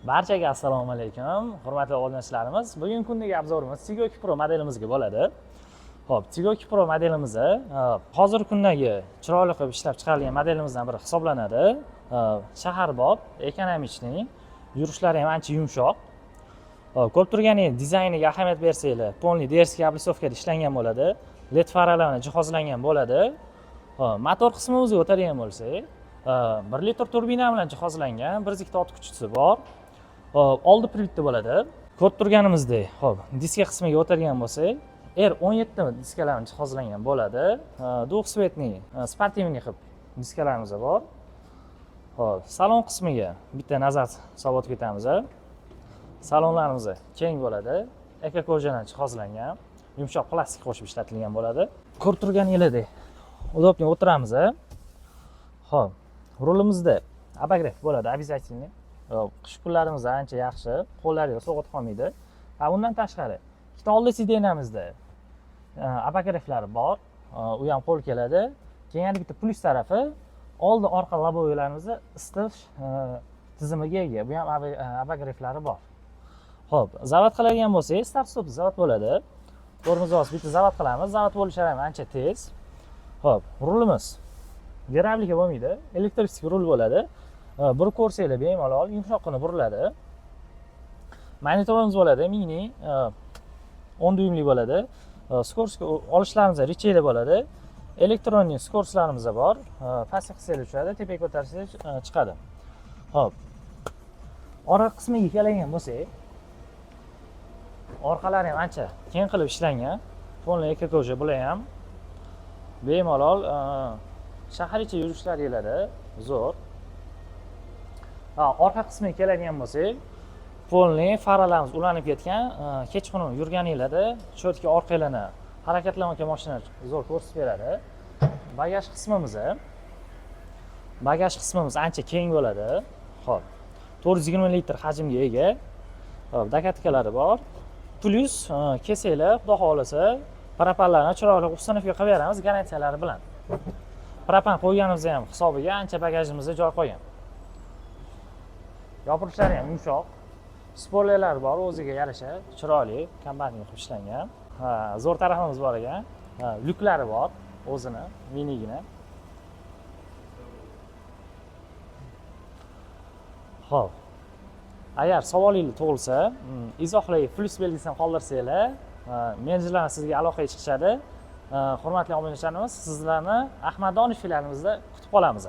Barchaga assalomu alaykum, hurmatli obunachilarimiz. Bugungi kundagi обзор imiz Tiggo 2 Pro modelimizga bo'ladi. Xo'p, Tiggo 2 Pro modelimiz hozirgi kundagi chiroyli qilib ishlab chiqarilgan modelimizdan biri hisoblanadi. Shaharbop, экономичный, yurishlari ham ancha yumshoq. Xo'p, ko'rib turganingiz, dizayniga ahamiyat bersanglar, полный дерзкий облицовка da ishlangan bo'ladi. LED faralar bilan jihozlangan bo'ladi. Xo'p, motor qismimizga o'tadigan bo'lsak, 1 litr turbina bilan jihozlangan, 102 ta ot kuchisi bor. Xo'p, oldi привод da bo'ladi. Ko'rib turganimizdek, xo'p, diska qismiga o'tadigan bo'lsak, R17 diskalar bilan jihozlangan bo'ladi. Двухцветный, спортивный qilib diskalarimiz bor. Xo'p, salon qismiga bitta nazar solib o'tib ketamiz. Salonlarimiz keng bo'ladi. Эко кожа dan jihozlangan, yumshoq plastik qo'shib ishlatilgan bo'ladi. Ko'rib turganingizdek, удобный o'tiramiz. Xo'p, rulimizda обогрев bo'ladi обязательно. Xo'p, qish kunlarimizda ancha yaxshi, qo'llarga sovuq qolmaydi. Ha, undan tashqari, ikkita oldi сиденье mizda обогрев lari bor. U ham qo'l keladi. Keyin yana bitta plyus tarafi, oldi orqa лобовой larimizda isitish tizimiga ega. Bu ham обогрев lari bor. Xo'p, zavod qiladigan bo'lsak, start stop zavod bo'ladi. Tormoz bosib bitta zavod qilamiz. Zavod bo'lishi ham ancha tez. Xo'p, rulimiz гидравлика bo'lmaydi, электрический rul bo'ladi. Burib ko'rsanglar, bemalol yumshoqqina buriladi. Monitorimiz bo'ladi, mini 10 dyuymli bo'ladi. Скорость olishlarimiz рычаг li bo'ladi. Электронный скорость larimiz bor. Pastga qilsangiz tushadi, tepaga ko'tarsangiz chiqadi. Xo'p. Orqa qismiga keladigan bo'lsak, orqalari ham ancha keng qilib ishlangan. Полный эко кожа bular ham bemalol shahar ichi yurishlaringlarda zo'r. Ha, orqa qismiga keladigan bo'lsak, полный faralarimiz ulanib ketgan. Kechqurun yurganinglarda четкий orqanglarni harakatlanayotgan mashina zo'r ko'rsatib beradi. Bagaj qismimiz ancha keng bo'ladi. Xo'p, 420 litr hajmga ega. Xo'p, докатка lari bor. Plyus kelsanglar, xudo xohlasa, propanlarni chiroyli установка qilib beramiz garantiyalari bilan. Propan qo'yganimizda ham hisobiga ancha bagajimizda joy qolgan. Yopirishlari ham yumshoq. Spoilerlar bor, o'ziga yarasha chiroyli, компактный qilib ishlangan. Ha, zo'r tarafimiz bor ekan. Ha, lyuklari bor o'zini, minigina. Xo'p. Agar savolingiz tug'ilsa, izohlarga plyus belgisini qoldirsanglar, menejerlar sizga aloqaga chiqishadi. Hurmatli obunachilarimiz, sizlarni Ahmad Donish filialimizda kutib qolamiz.